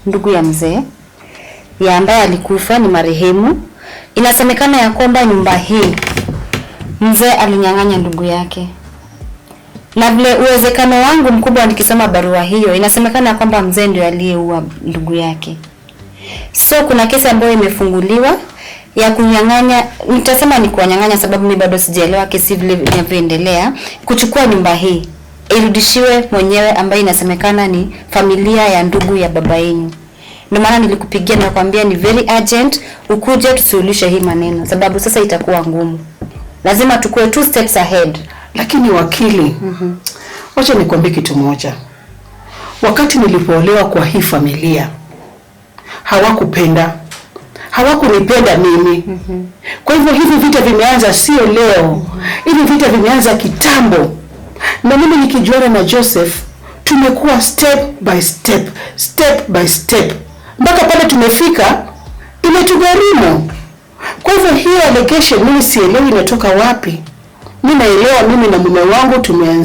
Ndugu ya mzee ya ambaye alikufa ni marehemu. Inasemekana ya kwamba nyumba hii mzee alinyang'anya ndugu yake, na vile uwezekano wangu mkubwa nikisoma barua hiyo, inasemekana ya kwamba mzee ndio aliyeua ndugu yake. So kuna kesi ambayo imefunguliwa ya kunyang'anya, nitasema ni kuwanyang'anya sababu mi bado sijaelewa kesi vile inavyoendelea, kuchukua nyumba hii irudishiwe mwenyewe ambaye inasemekana ni familia ya ndugu ya baba yenu. Ndio maana nilikupigia na kukwambia ni very urgent ukuje tusuluhishe hii maneno, sababu sasa itakuwa ngumu. Lazima tukue two steps ahead. Lakini wakili, wacha nikwambie kitu moja. Wakati nilipoolewa kwa hii familia hawakupenda, hawakunipenda mimi. Kwa hivyo hivi vita vimeanza sio leo, hivi vita vimeanza kitambo, na mimi nikijuana na Joseph tumekuwa step by step, step by step mpaka pale tumefika, imetugharimu. Kwa hivyo hiyo allegation mimi sielewi inatoka wapi. Mi naelewa mimi na mume wangu tumeanza